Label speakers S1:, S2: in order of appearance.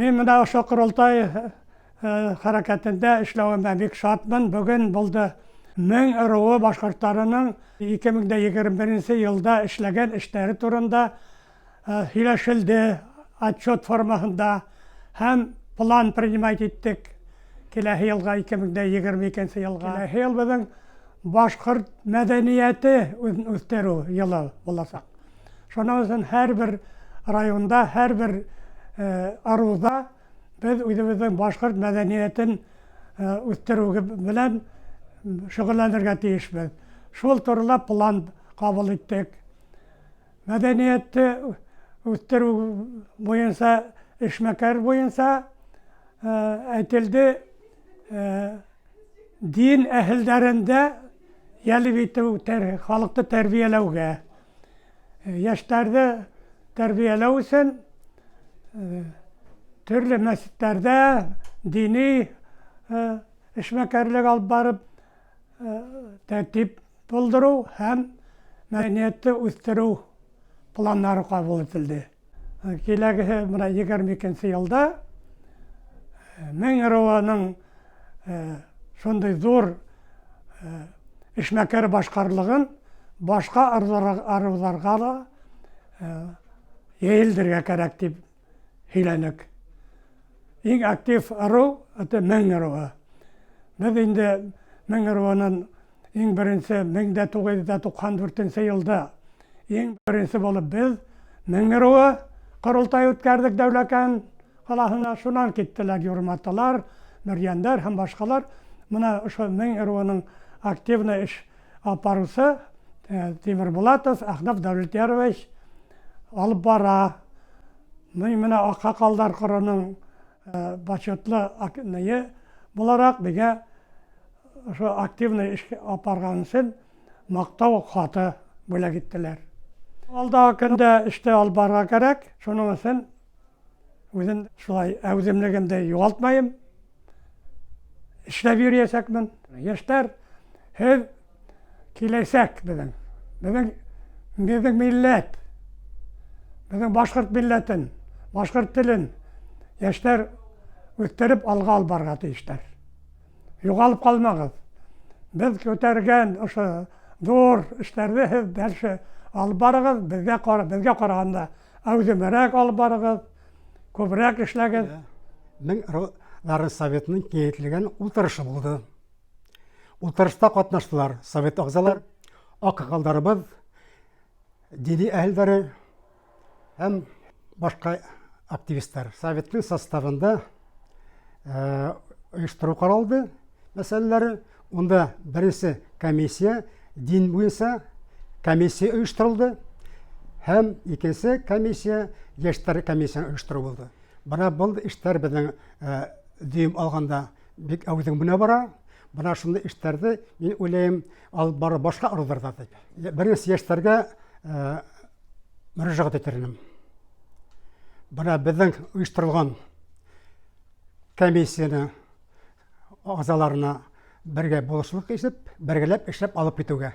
S1: Мин менә ошо Ҡоролтай хәрәкәтендә эшләүемә бик шатмын. Бөгөн булды 1000 ыруы башҡорттарының 2021 йылда эшләгән эштәре турында һөйләшелде отчет формаһында һәм план принимать иттек киләһе йылға, 2022 йылға. Киләһе йыл беҙҙең башҡорт мәҙәниәте үҫтереү йылы буласаҡ. Шуның өсөн һәр бер районда, һәр бер ырыуҙа беҙ үҙебеҙҙең башҡорт мәҙәниәтен үҫтереү белән шөғөлләнергә тейешбеҙ. Шул турала план ҡабул иттек. Мәҙәниәтте үҫтереү буйынса, эшмәкәр буйынса әйтелде, дин әһелдәрендә йәлеп итеү, халыҡты тәрбиәләүгә, йәштәрҙе тәрбиәләү өсөн төрлө мәсеттәрҙә дини эшмәкәрлек алып барып, тәртип булдырыу һәм мәҙәниәтте үҫтереү пландары ҡабул ителде. Киләгеһе менә 22-нсе йылда 1000 ырыуының шундай ҙур эшмәкәр башҡарлығын башҡа ырыуҙарға ла йәйелдергә кәрәк тип һөйләнек. Иң актив ырыу это 1000 ырыуы. Беҙ инде 1000 ырыуынан иң беренсе 1994 йылда иң беренсе булып беҙ 1000 ырыуы ҡоролтай үткәрҙек Дәүләкән ҡалаһына. Шунан киттеләр юрматалар, мөрйәндәр һәм башҡалар. Мына ошо 1000 ырыуының активный эш алып барыусы Тимербулатов Әхнәф Дәүләтйәрович алып бара. Мин менә Аҡһаҡалдар ҡороноң почетлы нее булараҡ миңә ошо активный эш алып барған өсөн маҡтау хаты бүләк иттеләр. Алдағы көндә эште алып барырға кәрәк, шуның өсөн үҙем шулай әүҙемлегемде юғалтмайым, эшләп йөрөйәсәкмен. Йәштәр, һеҙ киләсәк беҙҙең, беҙҙең милләт, беҙҙең башҡорт милләтен, башҡорт телен йәштәр үҫтереп алға алып барырға тейештәр. Юғалып ҡалмағыҙ. Беҙ күтәргән ошо ҙур эштәрҙе һеҙ дальше алып барығыҙ, беҙгә ҡарағанда әүҙемерәк алып барығыҙ, күберәк эшләгеҙ.
S2: 1000 ырыуҙары советының киңәйтелгән ултырышы булды. Ултырышта ҡатнаштылар совет ағзалар, аҡһаҡалдарыбыҙ, дини әһелдәре һәм башҡа активистар. Советтың составында ойоштороу ҡаралды мәсьәләләре. Унда беренсе комиссия, дин буйынса комиссия ойошторолдо һәм икенсе комиссия йәштәр комиссияһын ойоштороу булды. Бына был эштәр беҙҙең дөйөм алғанда бик әүҙем генә бара. Бына шундай эштәрҙе мин уйлайым алып барыу башҡа ырыуҙарҙа тип. Беренсе йәштәргә мөрәжәғәт итер инем. Бына беҙҙең ойошторолған комиссияны ағзаларына бергә булышлыҡ итеп, бергәләп эшләп алып китеүгә.